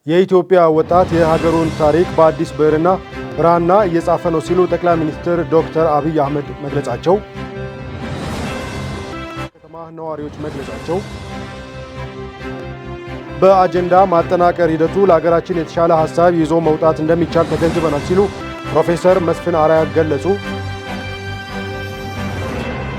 የኢትዮጵያ ወጣት የሀገሩን ታሪክ በአዲስ ብዕርና ብራና እየጻፈ ነው ሲሉ ጠቅላይ ሚኒስትር ዶክተር አብይ አህመድ መግለጻቸው፣ ከተማ ነዋሪዎች መግለጻቸው፣ በአጀንዳ ማጠናቀር ሂደቱ ለሀገራችን የተሻለ ሀሳብ ይዞ መውጣት እንደሚቻል ተገንዝበናል ሲሉ ፕሮፌሰር መስፍን አርአያ ገለጹ።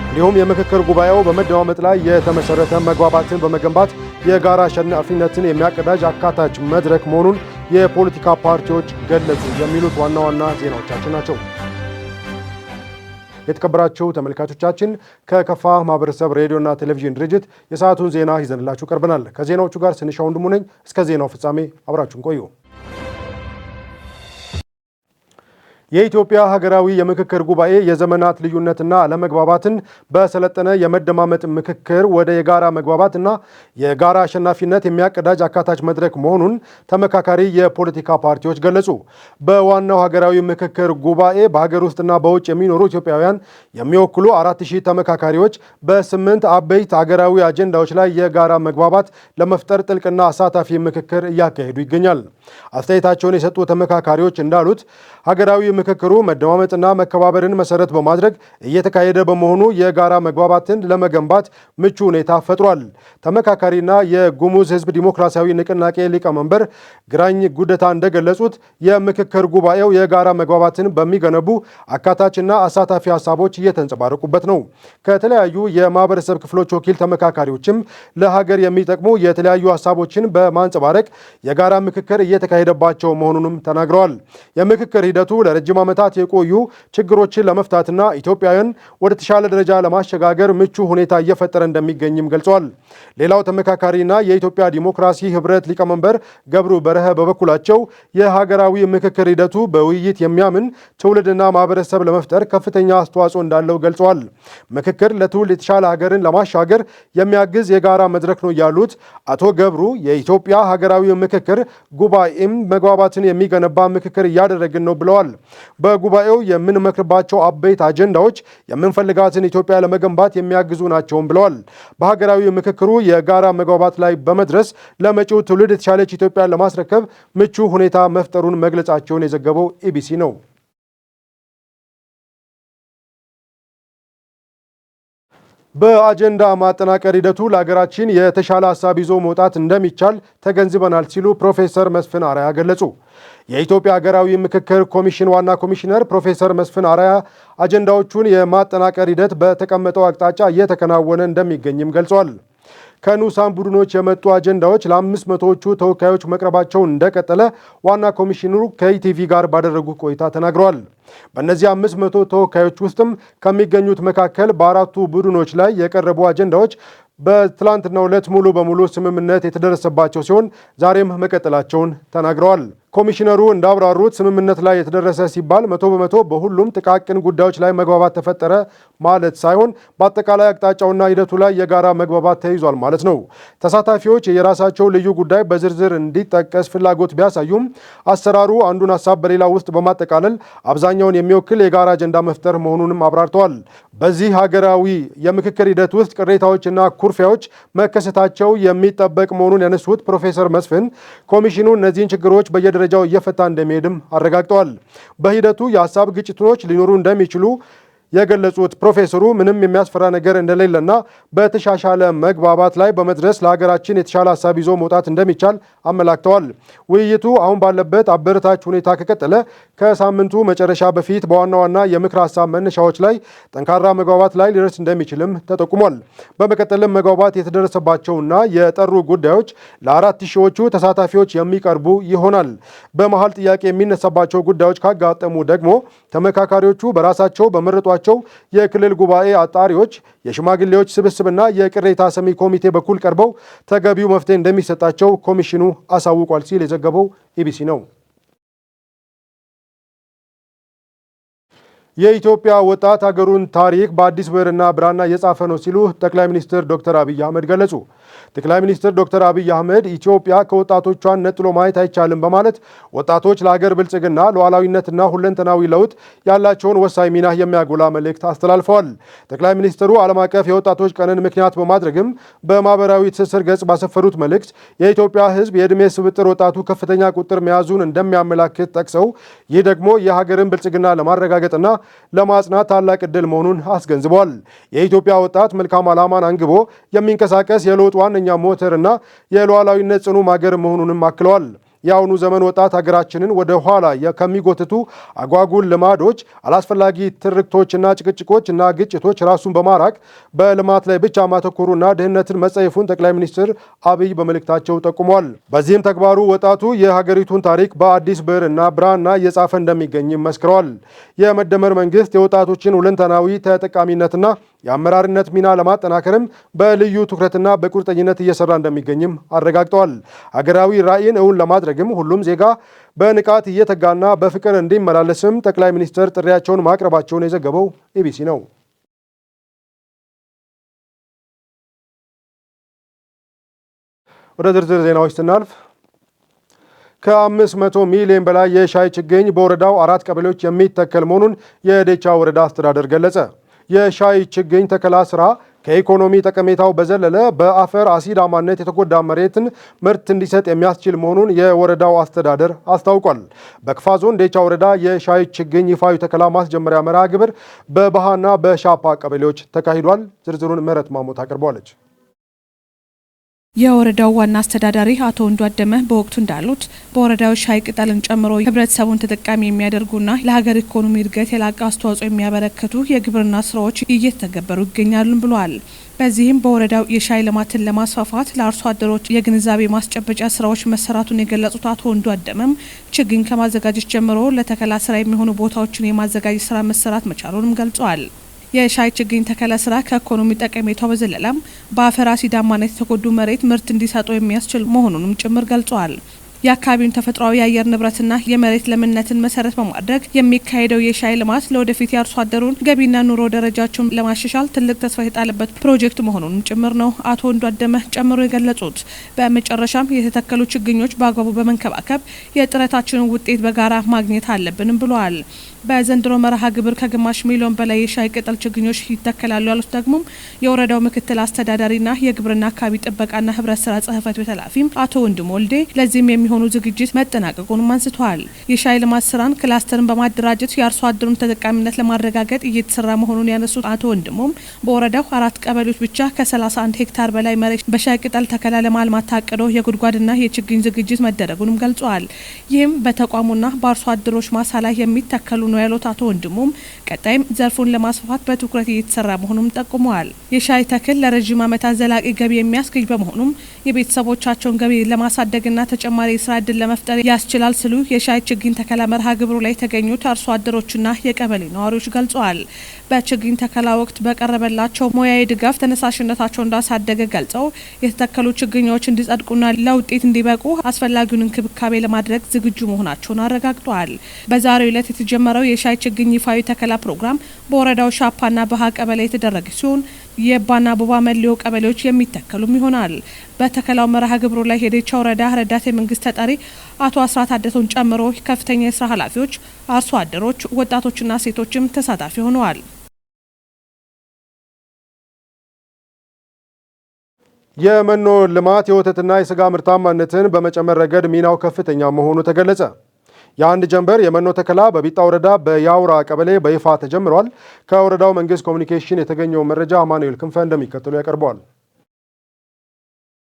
እንዲሁም የምክክር ጉባኤው በመደማመጥ ላይ የተመሰረተ መግባባትን በመገንባት የጋራ አሸናፊነትን የሚያቀዳጅ አካታች መድረክ መሆኑን የፖለቲካ ፓርቲዎች ገለጹ። የሚሉት ዋና ዋና ዜናዎቻችን ናቸው። የተከበራችሁ ተመልካቾቻችን፣ ከከፋ ማህበረሰብ ሬዲዮና ቴሌቪዥን ድርጅት የሰዓቱን ዜና ይዘንላችሁ ቀርበናል። ከዜናዎቹ ጋር ስንሻ ወንድሙ ነኝ። እስከ ዜናው ፍጻሜ አብራችሁን ቆዩ። የኢትዮጵያ ሀገራዊ የምክክር ጉባኤ የዘመናት ልዩነትና አለመግባባትን በሰለጠነ የመደማመጥ ምክክር ወደ የጋራ መግባባትና የጋራ አሸናፊነት የሚያቀዳጅ አካታች መድረክ መሆኑን ተመካካሪ የፖለቲካ ፓርቲዎች ገለጹ። በዋናው ሀገራዊ ምክክር ጉባኤ በሀገር ውስጥና በውጭ የሚኖሩ ኢትዮጵያውያን የሚወክሉ 4000 ተመካካሪዎች በ8 አበይት ሀገራዊ አጀንዳዎች ላይ የጋራ መግባባት ለመፍጠር ጥልቅና አሳታፊ ምክክር እያካሄዱ ይገኛል። አስተያየታቸውን የሰጡ ተመካካሪዎች እንዳሉት፣ ሀገራዊ ምክክሩ መደማመጥና መከባበርን መሰረት በማድረግ እየተካሄደ በመሆኑ የጋራ መግባባትን ለመገንባት ምቹ ሁኔታ ፈጥሯል። ተመካካሪና የጉሙዝ ሕዝብ ዲሞክራሲያዊ ንቅናቄ ሊቀመንበር ግራኝ ጉደታ እንደገለጹት፣ የምክክር ጉባኤው የጋራ መግባባትን በሚገነቡ አካታችና አሳታፊ ሀሳቦች እየተንጸባረቁበት ነው። ከተለያዩ የማህበረሰብ ክፍሎች ወኪል ተመካካሪዎችም ለሀገር የሚጠቅሙ የተለያዩ ሀሳቦችን በማንጸባረቅ የጋራ ምክክር እየተካሄደባቸው መሆኑንም ተናግረዋል። የምክክር ሂደቱ ለረጅም ዓመታት የቆዩ ችግሮችን ለመፍታትና ኢትዮጵያውያን ወደ ተሻለ ደረጃ ለማሸጋገር ምቹ ሁኔታ እየፈጠረ እንደሚገኝም ገልጸዋል። ሌላው ተመካካሪና የኢትዮጵያ ዲሞክራሲ ህብረት ሊቀመንበር ገብሩ በረሀ በበኩላቸው፣ የሀገራዊ ምክክር ሂደቱ በውይይት የሚያምን ትውልድና ማህበረሰብ ለመፍጠር ከፍተኛ አስተዋጽኦ እንዳለው ገልጸዋል። ምክክር ለትውልድ የተሻለ ሀገርን ለማሻገር የሚያግዝ የጋራ መድረክ ነው ያሉት አቶ ገብሩ፣ የኢትዮጵያ ሀገራዊ ምክክር ጉባኤም መግባባትን የሚገነባ ምክክር እያደረግን ነው ብለዋል። በጉባኤው የምንመክርባቸው አበይት አጀንዳዎች የምንፈልጋትን ኢትዮጵያ ለመገንባት የሚያግዙ ናቸውም ብለዋል። በሀገራዊ ምክክሩ የጋራ መግባባት ላይ በመድረስ ለመጪው ትውልድ የተሻለች ኢትዮጵያን ለማስረከብ ምቹ ሁኔታ መፍጠሩን መግለጻቸውን የዘገበው ኢቢሲ ነው። በአጀንዳ ማጠናቀር ሂደቱ ለሀገራችን የተሻለ ሀሳብ ይዞ መውጣት እንደሚቻል ተገንዝበናል ሲሉ ፕሮፌሰር መስፍን አርአያ ገለጹ። የኢትዮጵያ ሀገራዊ ምክክር ኮሚሽን ዋና ኮሚሽነር ፕሮፌሰር መስፍን አርአያ አጀንዳዎቹን የማጠናቀር ሂደት በተቀመጠው አቅጣጫ እየተከናወነ እንደሚገኝም ገልጿል። ከንዑሳን ቡድኖች የመጡ አጀንዳዎች ለ500ዎቹ ተወካዮች መቅረባቸውን እንደቀጠለ ዋና ኮሚሽነሩ ከኢቲቪ ጋር ባደረጉ ቆይታ ተናግረዋል። በእነዚህ 500 ተወካዮች ውስጥም ከሚገኙት መካከል በአራቱ ቡድኖች ላይ የቀረቡ አጀንዳዎች በትላንትናው ዕለት ሙሉ በሙሉ ስምምነት የተደረሰባቸው ሲሆን ዛሬም መቀጠላቸውን ተናግረዋል። ኮሚሽነሩ እንዳብራሩት፣ ስምምነት ላይ የተደረሰ ሲባል 100% በሁሉም ጥቃቅን ጉዳዮች ላይ መግባባት ተፈጠረ ማለት ሳይሆን በአጠቃላይ አቅጣጫውና ሂደቱ ላይ የጋራ መግባባት ተይዟል ማለት ነው። ተሳታፊዎች የራሳቸው ልዩ ጉዳይ በዝርዝር እንዲጠቀስ ፍላጎት ቢያሳዩም አሰራሩ አንዱን ሀሳብ በሌላ ውስጥ በማጠቃለል አብዛኛውን የሚወክል የጋራ አጀንዳ መፍጠር መሆኑንም አብራርተዋል። በዚህ ሀገራዊ የምክክር ሂደት ውስጥ ቅሬታዎችና ኩርፊያዎች መከሰታቸው የሚጠበቅ መሆኑን ያነሱት ፕሮፌሰር መስፍን፣ ኮሚሽኑ እነዚህን ችግሮች በየደረጃው እየፈታ እንደሚሄድም አረጋግጠዋል። በሂደቱ የሀሳብ ግጭቶች ሊኖሩ እንደሚችሉ የገለጹት ፕሮፌሰሩ፣ ምንም የሚያስፈራ ነገር እንደሌለና በተሻሻለ መግባባት ላይ በመድረስ ለሀገራችን የተሻለ ሀሳብ ይዞ መውጣት እንደሚቻል አመላክተዋል። ውይይቱ አሁን ባለበት አበረታች ሁኔታ ከቀጠለ ከሳምንቱ መጨረሻ በፊት በዋና ዋና የምክር ሀሳብ መነሻዎች ላይ ጠንካራ መግባባት ላይ ሊደርስ እንደሚችልም ተጠቁሟል። በመቀጠልም መግባባት የተደረሰባቸውና የጠሩ ጉዳዮች ለአራት ሺዎቹ ተሳታፊዎች የሚቀርቡ ይሆናል። በመሀል ጥያቄ የሚነሳባቸው ጉዳዮች ካጋጠሙ ደግሞ ተመካካሪዎቹ በራሳቸው በመረጧቸው የክልል ጉባኤ አጣሪዎች፣ የሽማግሌዎች ስብስብና የቅሬታ ሰሚ ኮሚቴ በኩል ቀርበው ተገቢው መፍትሄ እንደሚሰጣቸው ኮሚሽኑ አሳውቋል ሲል የዘገበው ኢቢሲ ነው። የኢትዮጵያ ወጣት ሀገሩን ታሪክ በአዲስ ብዕርና ብራና እየጻፈ ነው ሲሉ ጠቅላይ ሚኒስትር ዶክተር አብይ አህመድ ገለጹ። ጠቅላይ ሚኒስትር ዶክተር አብይ አህመድ ኢትዮጵያ ከወጣቶቿን ነጥሎ ማየት አይቻልም በማለት ወጣቶች ለሀገር ብልጽግና፣ ሉዓላዊነትና ሁለንተናዊ ለውጥ ያላቸውን ወሳኝ ሚና የሚያጎላ መልእክት አስተላልፈዋል። ጠቅላይ ሚኒስትሩ ዓለም አቀፍ የወጣቶች ቀንን ምክንያት በማድረግም በማህበራዊ ትስስር ገጽ ባሰፈሩት መልእክት የኢትዮጵያ ሕዝብ የዕድሜ ስብጥር ወጣቱ ከፍተኛ ቁጥር መያዙን እንደሚያመላክት ጠቅሰው ይህ ደግሞ የሀገርን ብልጽግና ለማረጋገጥና ለማጽናት ታላቅ ዕድል መሆኑን አስገንዝበዋል። የኢትዮጵያ ወጣት መልካም ዓላማን አንግቦ የሚንቀሳቀስ የለውጥ ዋነኛ ሞተርና የሉዓላዊነት ጽኑ ማገር መሆኑንም አክለዋል። የአሁኑ ዘመን ወጣት ሀገራችንን ወደ ኋላ ከሚጎትቱ አጓጉል ልማዶች፣ አላስፈላጊ ትርክቶችና ጭቅጭቆች እና ግጭቶች ራሱን በማራቅ በልማት ላይ ብቻ ማተኮሩና ድህነትን መጸየፉን ጠቅላይ ሚኒስትር አብይ በመልእክታቸው ጠቁመዋል። በዚህም ተግባሩ ወጣቱ የሀገሪቱን ታሪክ በአዲስ ብዕርና ብራና እየጻፈ እንደሚገኝም መስክረዋል። የመደመር መንግስት የወጣቶችን ሁለንተናዊ ተጠቃሚነትና የአመራርነት ሚና ለማጠናከርም በልዩ ትኩረትና በቁርጠኝነት እየሰራ እንደሚገኝም አረጋግጠዋል። ሀገራዊ ራዕይን እውን ለማድረግም ሁሉም ዜጋ በንቃት እየተጋና በፍቅር እንዲመላለስም ጠቅላይ ሚኒስትር ጥሪያቸውን ማቅረባቸውን የዘገበው ኢቢሲ ነው። ወደ ዝርዝር ዜናዎች ስናልፍ ከ500 ሚሊዮን በላይ የሻይ ችግኝ በወረዳው አራት ቀበሌዎች የሚተከል መሆኑን የዴቻ ወረዳ አስተዳደር ገለጸ። የሻይ ችግኝ ተከላ ስራ ከኢኮኖሚ ጠቀሜታው በዘለለ በአፈር አሲዳማነት የተጎዳ መሬትን ምርት እንዲሰጥ የሚያስችል መሆኑን የወረዳው አስተዳደር አስታውቋል። በክፋ ዞን ዴቻ ወረዳ የሻይ ችግኝ ይፋዊ ተከላ ማስጀመሪያ መርሃ ግብር በባሃና በሻፓ ቀበሌዎች ተካሂዷል። ዝርዝሩን ምህረት ማሞት አቅርበዋለች። የወረዳው ዋና አስተዳዳሪ አቶ ወንዱ አደመ በወቅቱ እንዳሉት በወረዳው ሻይ ቅጠልን ጨምሮ ሕብረተሰቡን ተጠቃሚ የሚያደርጉና ለሀገር ኢኮኖሚ እድገት የላቀ አስተዋጽኦ የሚያበረክቱ የግብርና ስራዎች እየተገበሩ ይገኛሉ ብለዋል። በዚህም በወረዳው የሻይ ልማትን ለማስፋፋት ለአርሶ አደሮች የግንዛቤ ማስጨበጫ ስራዎች መሰራቱን የገለጹት አቶ ወንዱ አደመም ችግኝ ከማዘጋጀት ጀምሮ ለተከላ ስራ የሚሆኑ ቦታዎችን የማዘጋጀት ስራ መሰራት መቻሉንም ገልጸዋል። የሻይ ችግኝ ተከላ ስራ ከኢኮኖሚ ጠቀሜታው በዘለለም በአፈር አሲዳማነት የተጎዱ መሬት ምርት እንዲሰጡ የሚያስችል መሆኑንም ጭምር ገልጸዋል። የአካባቢውን ተፈጥሯዊ የአየር ንብረትና የመሬት ለምነትን መሰረት በማድረግ የሚካሄደው የሻይ ልማት ለወደፊት የአርሶ አደሩን ገቢና ኑሮ ደረጃቸውን ለማሻሻል ትልቅ ተስፋ የጣለበት ፕሮጀክት መሆኑንም ጭምር ነው አቶ ወንዱ አደመ ጨምሮ የገለጹት። በመጨረሻም የተተከሉ ችግኞች በአግባቡ በመንከባከብ የጥረታችንን ውጤት በጋራ ማግኘት አለብንም ብለዋል። በዘንድሮ መርሃ ግብር ከግማሽ ሚሊዮን በላይ የሻይ ቅጠል ችግኞች ይተከላሉ ያሉት ደግሞ የወረዳው ምክትል አስተዳዳሪና የግብርና አካባቢ ጥበቃና ህብረት ስራ ጽህፈት ቤት ኃላፊም አቶ ወንድሙ ወልዴ ለዚህም የሚሆኑ ዝግጅት መጠናቀቁንም አንስተዋል። የሻይ ልማት ስራን ክላስተርን በማደራጀት የአርሶ አደሩን ተጠቃሚነት ለማረጋገጥ እየተሰራ መሆኑን ያነሱት አቶ ወንድሙም በወረዳው አራት ቀበሌዎች ብቻ ከ31 ሄክታር በላይ መሬት በሻይ ቅጠል ተከላ ለማልማት ታቅዶ የጉድጓድና የችግኝ ዝግጅት መደረጉንም ገልጸዋል። ይህም በተቋሙና በአርሶ አደሮች ማሳ ላይ የሚተከሉ ነው ያሉት አቶ ወንድሙም ቀጣይም ዘርፉን ለማስፋፋት በትኩረት እየተሰራ መሆኑም ጠቁመዋል። የሻይ ተክል ለረጅም ዓመታት ዘላቂ ገቢ የሚያስገኝ በመሆኑም የቤተሰቦቻቸውን ገቢ ለማሳደግና ተጨማሪ የስራ እድል ለመፍጠር ያስችላል ሲሉ የሻይ ችግኝ ተከላ መርሃ ግብሩ ላይ የተገኙት አርሶ አደሮችና የቀበሌ ነዋሪዎች ገልጸዋል። በችግኝ ተከላ ወቅት በቀረበላቸው ሙያዊ ድጋፍ ተነሳሽነታቸው እንዳሳደገ ገልጸው የተተከሉ ችግኞች እንዲጸድቁና ለውጤት እንዲበቁ አስፈላጊውን እንክብካቤ ለማድረግ ዝግጁ መሆናቸውን አረጋግጠዋል። በዛሬው ዕለት የተጀመረው የሻይ ችግኝ ይፋዊ ተከላ ፕሮግራም በወረዳው ሻፓና በሃ ቀበሌ የተደረገ ሲሆን የባና ቦባ መሊዮ ቀበሌዎች የሚተከሉም ይሆናል። በተከላው መርሃ ግብሩ ላይ የዴቻ ወረዳ ረዳት የመንግስት ተጠሪ አቶ አስራት አደቶን ጨምሮ ከፍተኛ የስራ ኃላፊዎች፣ አርሶ አደሮች፣ ወጣቶችና ሴቶችም ተሳታፊ ሆነዋል። የመኖ ልማት የወተትና የስጋ ምርታማነትን በመጨመር ረገድ ሚናው ከፍተኛ መሆኑ ተገለጸ። የአንድ ጀንበር የመኖ ተከላ በቢጣ ወረዳ በያውራ ቀበሌ በይፋ ተጀምሯል። ከወረዳው መንግስት ኮሚኒኬሽን የተገኘው መረጃ አማኑኤል ክንፈ እንደሚከተሉ ያቀርበዋል።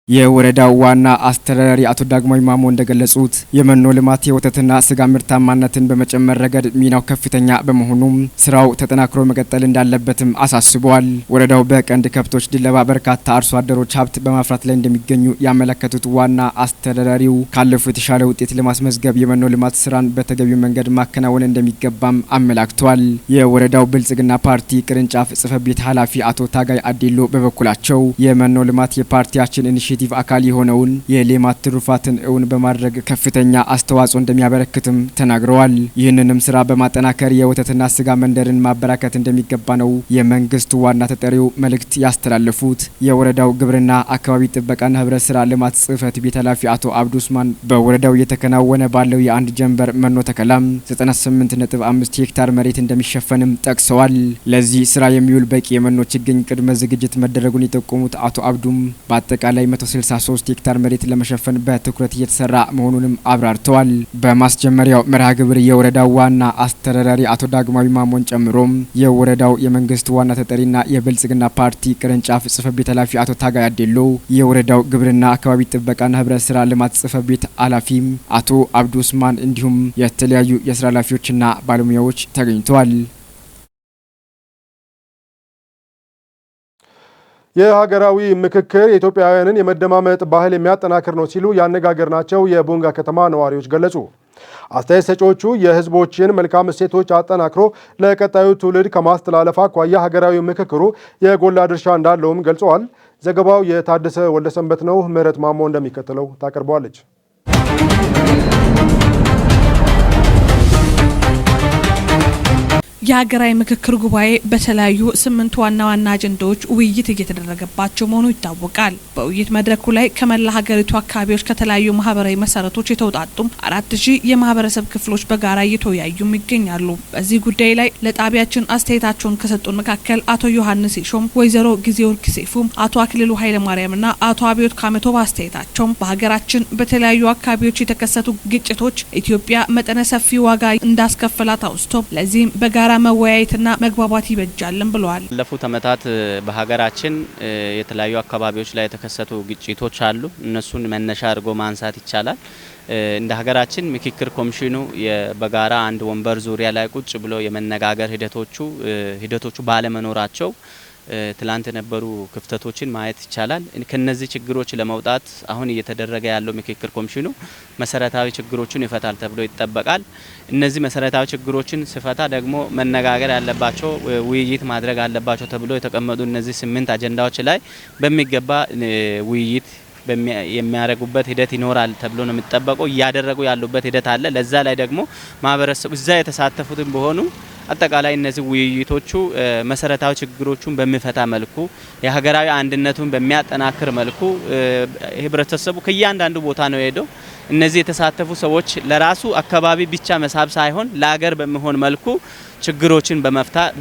የወረዳው ዋና አስተዳዳሪ አቶ ዳግማዊ ማሞ እንደገለጹት የመኖ ልማት የወተትና ስጋ ምርታማነትን በመጨመር ረገድ ሚናው ከፍተኛ በመሆኑም ስራው ተጠናክሮ መቀጠል እንዳለበትም አሳስበዋል። ወረዳው በቀንድ ከብቶች ድለባ በርካታ አርሶ አደሮች ሀብት በማፍራት ላይ እንደሚገኙ ያመለከቱት ዋና አስተዳዳሪው ካለፉ የተሻለ ውጤት ለማስመዝገብ የመኖ ልማት ስራን በተገቢው መንገድ ማከናወን እንደሚገባም አመላክተዋል። የወረዳው ብልጽግና ፓርቲ ቅርንጫፍ ጽሕፈት ቤት ኃላፊ አቶ ታጋይ አዴሎ በበኩላቸው የመኖ ልማት የፓርቲያችን ኢኒሼቲቭ አካል የሆነውን የሌማት ትሩፋትን እውን በማድረግ ከፍተኛ አስተዋጽኦ እንደሚያበረክትም ተናግረዋል። ይህንንም ስራ በማጠናከር የወተትና ስጋ መንደርን ማበራከት እንደሚገባ ነው የመንግስት ዋና ተጠሪው መልእክት ያስተላለፉት። የወረዳው ግብርና አካባቢ ጥበቃና ህብረት ስራ ልማት ጽህፈት ቤት ኃላፊ አቶ አብዱ ኡስማን በወረዳው እየተከናወነ ባለው የአንድ ጀንበር መኖ ተከላም 98.5 ሄክታር መሬት እንደሚሸፈንም ጠቅሰዋል። ለዚህ ስራ የሚውል በቂ የመኖ ችግኝ ቅድመ ዝግጅት መደረጉን የጠቆሙት አቶ አብዱም በአጠቃላይ 163 ሄክታር መሬት ለመሸፈን በትኩረት እየተሰራ መሆኑንም አብራርተዋል። በማስጀመሪያው መርሃ ግብር የወረዳው ዋና አስተዳዳሪ አቶ ዳግማዊ ማሞን ጨምሮም የወረዳው የመንግስት ዋና ተጠሪና የብልጽግና ፓርቲ ቅርንጫፍ ጽህፈት ቤት ኃላፊ አቶ ታጋይ አዴሎ፣ የወረዳው ግብርና አካባቢ ጥበቃና ህብረት ስራ ልማት ጽህፈት ቤት ኃላፊ አቶ አብዱ ኡስማን እንዲሁም የተለያዩ የስራ ኃላፊዎችና ባለሙያዎች ተገኝተዋል። የሀገራዊ ምክክር የኢትዮጵያውያንን የመደማመጥ ባህል የሚያጠናክር ነው ሲሉ ያነጋገርናቸው የቦንጋ ከተማ ነዋሪዎች ገለጹ። አስተያየት ሰጪዎቹ የሕዝቦችን መልካም እሴቶች አጠናክሮ ለቀጣዩ ትውልድ ከማስተላለፍ አኳያ ሀገራዊ ምክክሩ የጎላ ድርሻ እንዳለውም ገልጸዋል። ዘገባው የታደሰ ወልደሰንበት ነው። ምህረት ማሞ እንደሚከተለው ታቀርበዋለች። የሀገራዊ ምክክር ጉባኤ በተለያዩ 8 ዋና ዋና አጀንዳዎች ውይይት እየተደረገባቸው መሆኑ ይታወቃል። በውይይት መድረኩ ላይ ከመላ ሀገሪቱ አካባቢዎች ከተለያዩ ማህበራዊ መሰረቶች የተውጣጡ 4000 የማህበረሰብ ክፍሎች በጋራ እየተወያዩም ይገኛሉ። በዚህ ጉዳይ ላይ ለጣቢያችን አስተያየታቸውን ከሰጡን መካከል አቶ ዮሐንስ ሾም፣ ወይዘሮ ጊዜወርቅ ሰይፉ፣ አቶ አክሊሉ ኃይለማርያምና አቶ አብዮት ካመቶ በአስተያየታቸው በሀገራችን በተለያዩ አካባቢዎች የተከሰቱ ግጭቶች ኢትዮጵያ መጠነ ሰፊ ዋጋ እንዳስከፈላት አውስቶ ለዚህም በጋራ መወያየትና መግባባት ይበጃልን ብለዋል። ባለፉት ዓመታት በሀገራችን የተለያዩ አካባቢዎች ላይ የተከሰቱ ግጭቶች አሉ። እነሱን መነሻ አድርጎ ማንሳት ይቻላል። እንደ ሀገራችን ምክክር ኮሚሽኑ በጋራ አንድ ወንበር ዙሪያ ላይ ቁጭ ብሎ የመነጋገር ሂደቶቹ ባለመኖራቸው ትላንት የነበሩ ክፍተቶችን ማየት ይቻላል። ከነዚህ ችግሮች ለመውጣት አሁን እየተደረገ ያለው ምክክር ኮሚሽኑ መሰረታዊ ችግሮችን ይፈታል ተብሎ ይጠበቃል። እነዚህ መሰረታዊ ችግሮችን ሲፈታ ደግሞ መነጋገር ያለባቸው፣ ውይይት ማድረግ አለባቸው ተብሎ የተቀመጡ እነዚህ 8 አጀንዳዎች ላይ በሚገባ ውይይት የሚያደርጉበት ሂደት ይኖራል ተብሎ ነው የሚጠበቀው። እያደረጉ ያሉበት ሂደት አለ። ለዛ ላይ ደግሞ ማህበረሰቡ እዛ የተሳተፉትም በሆኑ አጠቃላይ እነዚህ ውይይቶቹ መሰረታዊ ችግሮቹን በሚፈታ መልኩ፣ የሀገራዊ አንድነቱን በሚያጠናክር መልኩ፣ ህብረተሰቡ ከእያንዳንዱ ቦታ ነው የሄደው። እነዚህ የተሳተፉ ሰዎች ለራሱ አካባቢ ብቻ መሳብ ሳይሆን ለሀገር በሚሆን መልኩ፣ ችግሮችን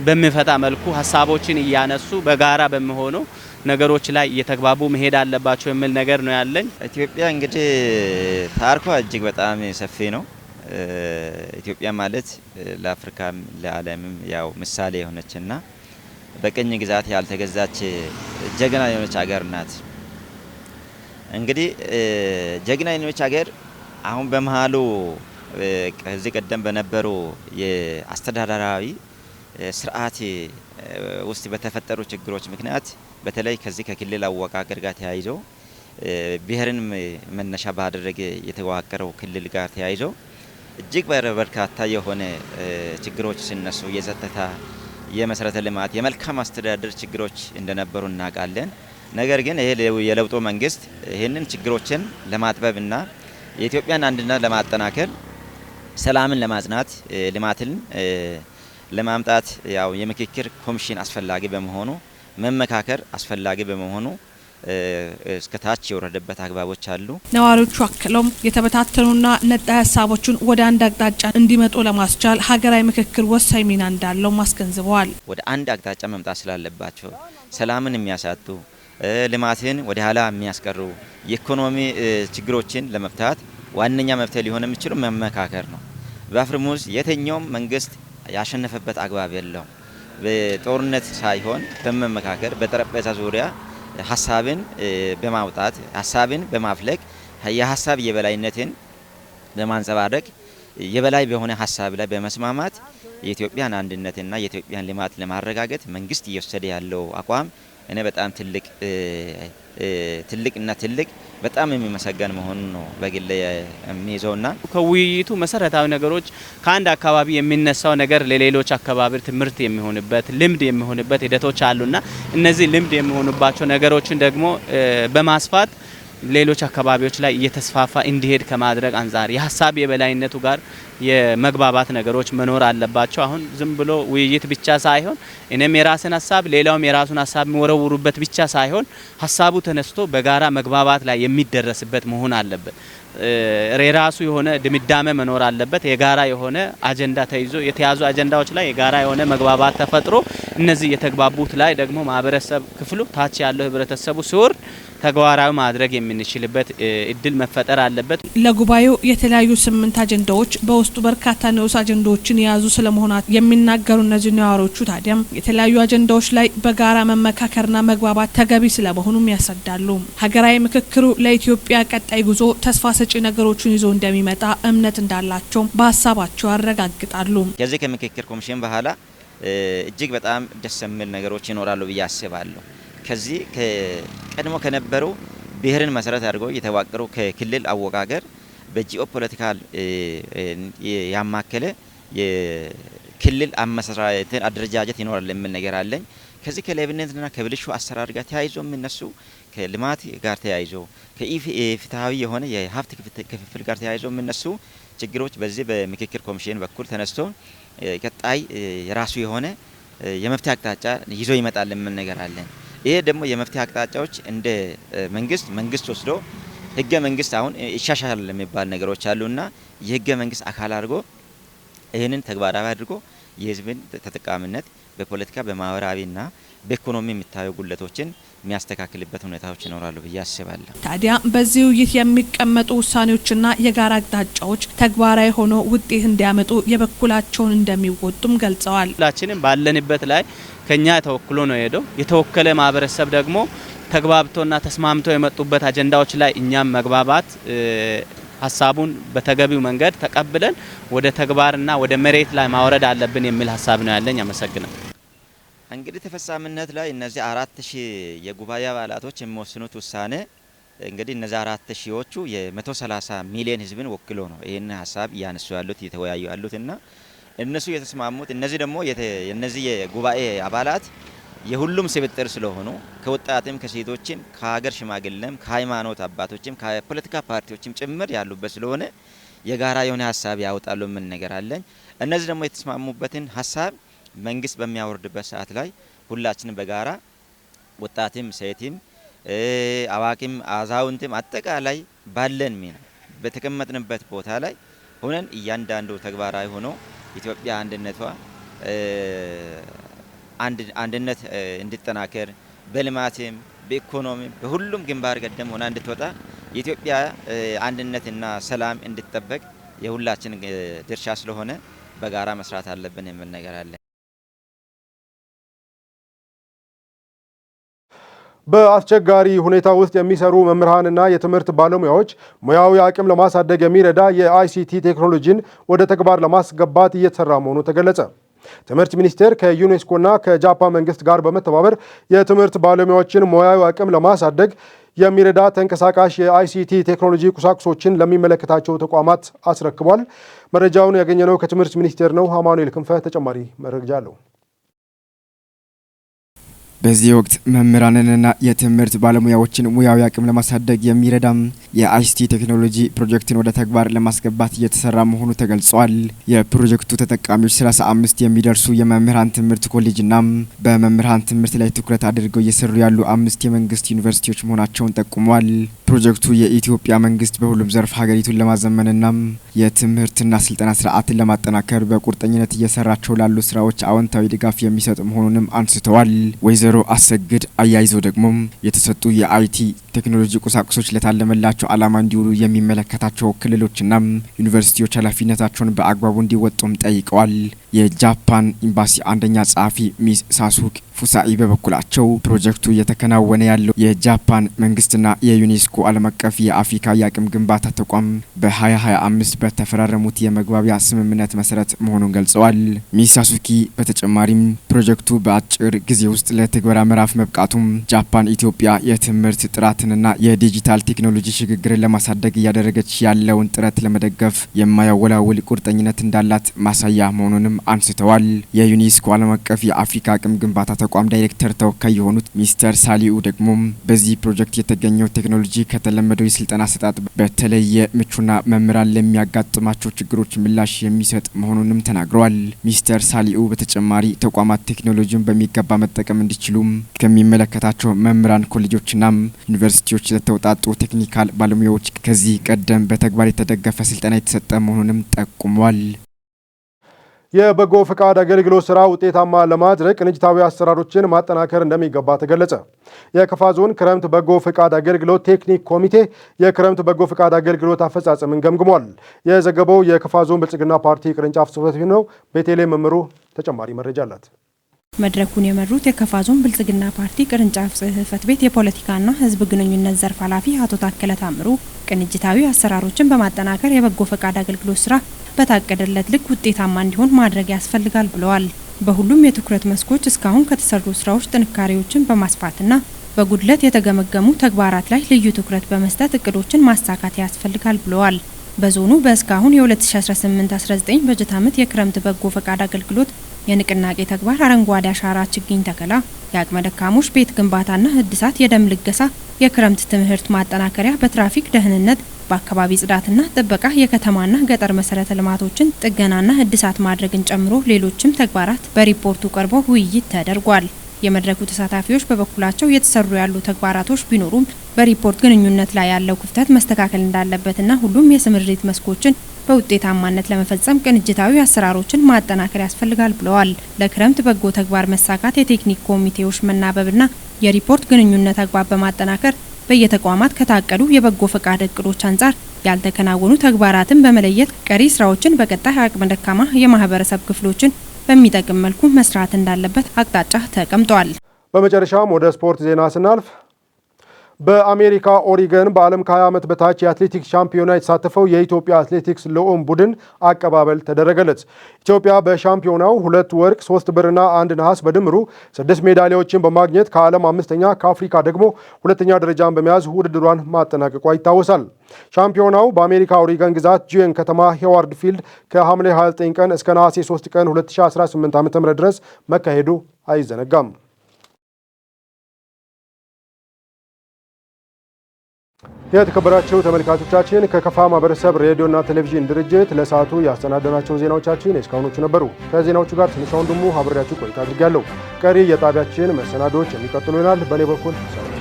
በሚፈታ መልኩ ሀሳቦችን እያነሱ በጋራ በሚሆኑ ነገሮች ላይ እየተግባቡ መሄድ አለባቸው የሚል ነገር ነው ያለኝ። ኢትዮጵያ እንግዲህ ታሪኳ እጅግ በጣም ሰፊ ነው። ኢትዮጵያ ማለት ለአፍሪካም ለዓለምም ያው ምሳሌ የሆነችና በቅኝ ግዛት ያልተገዛች ጀግና የሆነች ሀገር ናት። እንግዲህ ጀግና የሆነች ሀገር አሁን በመሀሉ ከዚህ ቀደም በነበሩ የአስተዳደራዊ ስርዓት ውስጥ በተፈጠሩ ችግሮች ምክንያት፣ በተለይ ከዚህ ከክልል አወቃቀር ጋር ተያይዞ፣ ብሔርን መነሻ ባደረገ የተዋቀረው ክልል ጋር ተያይዞ እጅግ በርካታ የሆነ ችግሮች ሲነሱ የጸጥታ፣ የመሰረተ ልማት፣ የመልካም አስተዳደር ችግሮች እንደነበሩ እናውቃለን። ነገር ግን ይሄ የለውጡ መንግስት ይህንን ችግሮችን ለማጥበብና የኢትዮጵያን አንድነት ለማጠናከር፣ ሰላምን ለማጽናት፣ ልማትን ለማምጣት ያው የምክክር ኮሚሽን አስፈላጊ በመሆኑ፣ መመካከር አስፈላጊ በመሆኑ እስከ ታች የወረደበት አግባቦች አሉ። ነዋሪዎቹ አክለውም የተበታተኑና ነጣይ ሀሳቦችን ወደ አንድ አቅጣጫ እንዲመጡ ለማስቻል ሀገራዊ ምክክር ወሳኝ ሚና እንዳለው አስገንዝበዋል። ወደ አንድ አቅጣጫ መምጣት ስላለባቸው ሰላምን የሚያሳጡ፣ ልማትን ወደ ኋላ የሚያስቀሩ የኢኮኖሚ ችግሮችን ለመፍታት ዋነኛ መፍትሄ ሊሆን የሚችለው መመካከር ነው። በአፈሙዝ የትኛውም መንግስት ያሸነፈበት አግባብ የለውም። በጦርነት ሳይሆን በመመካከር፣ በጠረጴዛ ዙሪያ ሀሳብን በማውጣት፣ ሀሳብን በማፍለቅ፣ የሀሳብ የበላይነትን በማንጸባረቅ፣ የበላይ በሆነ ሀሳብ ላይ በመስማማት የኢትዮጵያን አንድነትና የኢትዮጵያን ልማት ለማረጋገጥ መንግስት እየወሰደ ያለው አቋም እኔ በጣም ትልቅ ትልቅና ትልቅ በጣም የሚመሰገን መሆኑን ነው በግሌ የሚይዘውና ከውይይቱ መሰረታዊ ነገሮች ከአንድ አካባቢ የሚነሳው ነገር ለሌሎች አካባቢ ትምህርት የሚሆንበት፣ ልምድ የሚሆንበት ሂደቶች አሉና እነዚህ ልምድ የሚሆኑባቸው ነገሮችን ደግሞ በማስፋት ሌሎች አካባቢዎች ላይ እየተስፋፋ እንዲሄድ ከማድረግ አንጻር የሀሳብ የበላይነቱ ጋር የመግባባት ነገሮች መኖር አለባቸው። አሁን ዝም ብሎ ውይይት ብቻ ሳይሆን እኔም የራስን ሀሳብ ሌላውም የራሱን ሀሳብ የሚወረውሩበት ብቻ ሳይሆን ሀሳቡ ተነስቶ በጋራ መግባባት ላይ የሚደረስበት መሆን አለበት። የራሱ የሆነ ድምዳሜ መኖር አለበት። የጋራ የሆነ አጀንዳ ተይዞ የተያዙ አጀንዳዎች ላይ የጋራ የሆነ መግባባት ተፈጥሮ እነዚህ የተግባቡት ላይ ደግሞ ማህበረሰብ ክፍሉ ታች ያለው ህብረተሰቡ ሲወርድ ተግባራዊ ማድረግ የምንችልበት እድል መፈጠር አለበት። ለጉባኤው የተለያዩ 8 አጀንዳዎች በውስጡ በርካታ ንዑስ አጀንዳዎችን የያዙ ስለመሆናቸው የሚናገሩ እነዚህ ነዋሪዎቹ ታዲያም የተለያዩ አጀንዳዎች ላይ በጋራ መመካከርና መግባባት ተገቢ ስለመሆኑም ያስረዳሉ። ሀገራዊ ምክክሩ ለኢትዮጵያ ቀጣይ ጉዞ ተስፋ ሰጪ ነገሮችን ይዞ እንደሚመጣ እምነት እንዳላቸው በሀሳባቸው ያረጋግጣሉ። ከዚህ ከምክክር ኮሚሽን በኋላ እጅግ በጣም ደስ የሚል ነገሮች ይኖራሉ ብዬ አስባለሁ። ከዚህ ከቀድሞ ከነበሩ ብሔርን መሰረት አድርገው የተዋቀሩ ከክልል አወቃቀር በ geopolitical ያማከለ የክልል አመሰራረት አደረጃጀት ይኖራል የሚል ነገር አለኝ። ከዚህ ከሌብነትና ከብልሹ አሰራር ጋር ተያይዞ የሚነሱ ከልማት ጋር ተያይዞ ከኢፍትሃዊ የሆነ የሀብት ክፍፍል ጋር ተያይዞ የሚነሱ ችግሮች በዚህ በምክክር ኮሚሽን በኩል ተነስቶ ቀጣይ የራሱ የሆነ የመፍትሄ አቅጣጫ ይዞ ይመጣል የሚል ነገር አለን። ይሄ ደግሞ የመፍትሄ አቅጣጫዎች እንደ መንግስት ወስዶ ህገ መንግስት አሁን ይሻሻላል የሚባል ነገሮች አሉና የህገ መንግስት አካል አድርጎ ይህንን ተግባራዊ አድርጎ የህዝብን ተጠቃሚነት በፖለቲካ በማህበራዊና በኢኮኖሚ የሚታዩ ጉድለቶችን የሚያስተካክልበት ሁኔታዎች ይኖራሉ ብዬ አስባለሁ። ታዲያ በዚህ ውይይት የሚቀመጡ ውሳኔዎችና የጋራ አቅጣጫዎች ተግባራዊ ሆኖ ውጤት እንዲያመጡ የበኩላቸውን እንደሚወጡም ገልጸዋል። ሁላችንም ባለንበት ላይ ከኛ ተወክሎ ነው የሄደው። የተወከለ ማህበረሰብ ደግሞ ተግባብቶና ተስማምቶ የመጡበት አጀንዳዎች ላይ እኛም መግባባት ሀሳቡን በተገቢው መንገድ ተቀብለን ወደ ተግባርና ወደ መሬት ላይ ማውረድ አለብን የሚል ሀሳብ ነው ያለኝ። አመሰግናለሁ። እንግዲህ ተፈጻሚነት ላይ እነዚህ 4000 የጉባኤ አባላቶች የሚወስኑት ውሳኔ እንግዲህ እነዚህ 4000ዎቹ የ130 ሚሊዮን ህዝብን ወክሎ ነው ይሄን ሀሳብ እያነሱ ያሉት እየተወያዩ ያሉትና እነሱ የተስማሙት እነዚህ ደግሞ እነዚህ የጉባኤ አባላት የሁሉም ስብጥር ስለሆኑ ከወጣትም ከሴቶችም ከሀገር ሽማግሌም ከሃይማኖት አባቶችም ከፖለቲካ ፓርቲዎችም ጭምር ያሉበት ስለሆነ የጋራ የሆነ ሀሳብ ያወጣሉ ምን ነገር አለኝ። እነዚህ ደግሞ የተስማሙበትን ሀሳብ መንግስት በሚያወርድበት ሰዓት ላይ ሁላችንም በጋራ ወጣትም ሴትም አዋቂም አዛውንትም አጠቃላይ ባለን ሚና በተቀመጥንበት ቦታ ላይ ሆነን እያንዳንዱ ተግባራዊ ሆኖ ኢትዮጵያ አንድነቷ አንድነት እንድጠናከር በልማትም በኢኮኖሚ በሁሉም ግንባር ቀደም ሆና እንድትወጣ የኢትዮጵያ አንድነትና ሰላም እንድትጠበቅ የሁላችን ድርሻ ስለሆነ በጋራ መስራት አለብን የሚል ነገር አለ። በአስቸጋሪ ሁኔታ ውስጥ የሚሰሩ መምህራንና የትምህርት ባለሙያዎች ሙያዊ አቅም ለማሳደግ የሚረዳ የአይሲቲ ቴክኖሎጂን ወደ ተግባር ለማስገባት እየተሰራ መሆኑ ተገለጸ። ትምህርት ሚኒስቴር ከዩኔስኮና ከጃፓን መንግስት ጋር በመተባበር የትምህርት ባለሙያዎችን ሙያዊ አቅም ለማሳደግ የሚረዳ ተንቀሳቃሽ የአይሲቲ ቴክኖሎጂ ቁሳቁሶችን ለሚመለከታቸው ተቋማት አስረክቧል። መረጃውን ያገኘነው ከትምህርት ሚኒስቴር ነው። አማኑኤል ክንፈ ተጨማሪ መረጃ አለው። በዚህ ወቅት መምህራንንና የትምህርት ባለሙያዎችን ሙያዊ አቅም ለማሳደግ የሚረዳም የአይሲቲ ቴክኖሎጂ ፕሮጀክትን ወደ ተግባር ለማስገባት እየተሰራ መሆኑ ተገልጿል። የፕሮጀክቱ ተጠቃሚዎች 35 የሚደርሱ የመምህራን ትምህርት ኮሌጅና በመምህራን ትምህርት ላይ ትኩረት አድርገው እየሰሩ ያሉ 5 የመንግስት ዩኒቨርሲቲዎች መሆናቸውን ጠቁሟል። ፕሮጀክቱ የኢትዮጵያ መንግስት በሁሉም ዘርፍ ሀገሪቱን ለማዘመንና የትምህርትና ስልጠና ስርዓትን ለማጠናከር በቁርጠኝነት እየሰራቸው ላሉ ስራዎች አዎንታዊ ድጋፍ የሚሰጥ መሆኑንም አንስተዋል። ወይዘሮ አሰግድ አያይዘው ደግሞ የተሰጡ የአይቲ ቴክኖሎጂ ቁሳቁሶች ለታለመላቸው ዓላማ እንዲውሉ የሚመለከታቸው ክልሎችና ዩኒቨርሲቲዎች ኃላፊነታቸውን በአግባቡ እንዲወጡም ጠይቀዋል። የጃፓን ኤምባሲ አንደኛ ጸሐፊ ሚስ ሳሱኪ ፉሳኢ በበኩላቸው ፕሮጀክቱ እየተከናወነ ያለው የጃፓን መንግስትና የዩኔስኮ ዓለም አቀፍ የአፍሪካ የአቅም ግንባታ ተቋም በ2025 በተፈራረሙት የመግባቢያ ስምምነት መሰረት መሆኑን ገልጸዋል። ሚስ ሳሱኪ በተጨማሪም ፕሮጀክቱ በአጭር ጊዜ ውስጥ ለትግበራ ምዕራፍ መብቃቱም ጃፓን ኢትዮጵያ የትምህርት ጥራት ልማትንና የዲጂታል ቴክኖሎጂ ሽግግርን ለማሳደግ እያደረገች ያለውን ጥረት ለመደገፍ የማያወላውል ቁርጠኝነት እንዳላት ማሳያ መሆኑንም አንስተዋል። የዩኔስኮ ዓለም አቀፍ የአፍሪካ አቅም ግንባታ ተቋም ዳይሬክተር ተወካይ የሆኑት ሚስተር ሳሊኡ ደግሞ በዚህ ፕሮጀክት የተገኘው ቴክኖሎጂ ከተለመደው የስልጠና አሰጣጥ በተለየ ምቹና መምህራን ለሚያጋጥማቸው ችግሮች ምላሽ የሚሰጥ መሆኑንም ተናግረዋል። ሚስተር ሳሊኡ በተጨማሪ ተቋማት ቴክኖሎጂን በሚገባ መጠቀም እንዲችሉም ከሚመለከታቸው መምህራን፣ ኮሌጆችና ዩኒቨርሲቲዎች ለተውጣጡ ቴክኒካል ባለሙያዎች ከዚህ ቀደም በተግባር የተደገፈ ስልጠና የተሰጠ መሆኑንም ጠቁሟል። የበጎ ፈቃድ አገልግሎት ስራ ውጤታማ ለማድረግ ቅንጅታዊ አሰራሮችን ማጠናከር እንደሚገባ ተገለጸ። የከፋ ዞን ክረምት በጎ ፈቃድ አገልግሎት ቴክኒክ ኮሚቴ የክረምት በጎ ፈቃድ አገልግሎት አፈጻጸምን ገምግሟል። የዘገበው የከፋ ዞን ብልጽግና ፓርቲ ቅርንጫፍ ጽሕፈት ቤት ነው። ቤተልሔም መምሩ ተጨማሪ መረጃ አላት። መድረኩን የመሩት የከፋ ዞን ብልጽግና ፓርቲ ቅርንጫፍ ጽሕፈት ቤት የፖለቲካና ሕዝብ ግንኙነት ዘርፍ ኃላፊ አቶ ታከለ ታምሩ ቅንጅታዊ አሰራሮችን በማጠናከር የበጎ ፈቃድ አገልግሎት ስራ በታቀደለት ልክ ውጤታማ እንዲሆን ማድረግ ያስፈልጋል ብለዋል። በሁሉም የትኩረት መስኮች እስካሁን ከተሰሩ ስራዎች ጥንካሬዎችን በማስፋትና በጉድለት የተገመገሙ ተግባራት ላይ ልዩ ትኩረት በመስጠት እቅዶችን ማሳካት ያስፈልጋል ብለዋል። በዞኑ በእስካሁን የ2018-19 በጀት ዓመት የክረምት በጎ ፈቃድ አገልግሎት የንቅናቄ ተግባር አረንጓዴ አሻራ ችግኝ ተከላ፣ የአቅመ ደካሞች ቤት ግንባታና እድሳት፣ የደም ልገሳ፣ የክረምት ትምህርት ማጠናከሪያ፣ በትራፊክ ደህንነት፣ በአካባቢ ጽዳትና ጥበቃ፣ የከተማና ገጠር መሰረተ ልማቶችን ጥገናና እድሳት ማድረግን ጨምሮ ሌሎችም ተግባራት በሪፖርቱ ቀርቦ ውይይት ተደርጓል። የመድረኩ ተሳታፊዎች በበኩላቸው የተሰሩ ያሉ ተግባራቶች ቢኖሩም በሪፖርት ግንኙነት ላይ ያለው ክፍተት መስተካከል እንዳለበትና ሁሉም የስምሪት መስኮችን በውጤታማነት ለመፈጸም ቅንጅታዊ አሰራሮችን ማጠናከር ያስፈልጋል ብለዋል። ለክረምት በጎ ተግባር መሳካት የቴክኒክ ኮሚቴዎች መናበብና የሪፖርት ግንኙነት አግባብ በማጠናከር በየተቋማት ከታቀዱ የበጎ ፈቃድ እቅዶች አንጻር ያልተከናወኑ ተግባራትን በመለየት ቀሪ ስራዎችን በቀጣይ አቅመ ደካማ የማህበረሰብ ክፍሎችን በሚጠቅም መልኩ መስራት እንዳለበት አቅጣጫ ተቀምጧል። በመጨረሻም ወደ ስፖርት ዜና ስናልፍ በአሜሪካ ኦሪገን በዓለም ከ20 ዓመት በታች የአትሌቲክስ ሻምፒዮና የተሳተፈው የኢትዮጵያ አትሌቲክስ ልዑክ ቡድን አቀባበል ተደረገለት። ኢትዮጵያ በሻምፒዮናው 2 ወርቅ፣ 3 ብርና 1 ነሐስ በድምሩ 6 ሜዳሊያዎችን በማግኘት ከዓለም 5ኛ፣ ከአፍሪካ ደግሞ 2ኛ ደረጃን በመያዝ ውድድሯን ማጠናቀቋ ይታወሳል። ሻምፒዮናው በአሜሪካ ኦሪገን ግዛት ጂዮን ከተማ ሄዋርድ ፊልድ ከሐምሌ 29 ቀን እስከ ነሐሴ 3 ቀን 2018 ዓ.ም ድረስ መካሄዱ አይዘነጋም። የተከበራችሁ ተመልካቾቻችን፣ ከከፋ ማህበረሰብ ሬዲዮና ቴሌቪዥን ድርጅት ለሰዓቱ ያሰናዳናቸው ዜናዎቻችን እስካሁኖቹ ነበሩ። ከዜናዎቹ ጋር ትንሿ ወንድሙ አብሬያችሁ ቆይታ አድርጌያለሁ። ቀሪ የጣቢያችን መሰናዶዎች የሚቀጥሉ ይሆናል። በእኔ በኩል ሰላም።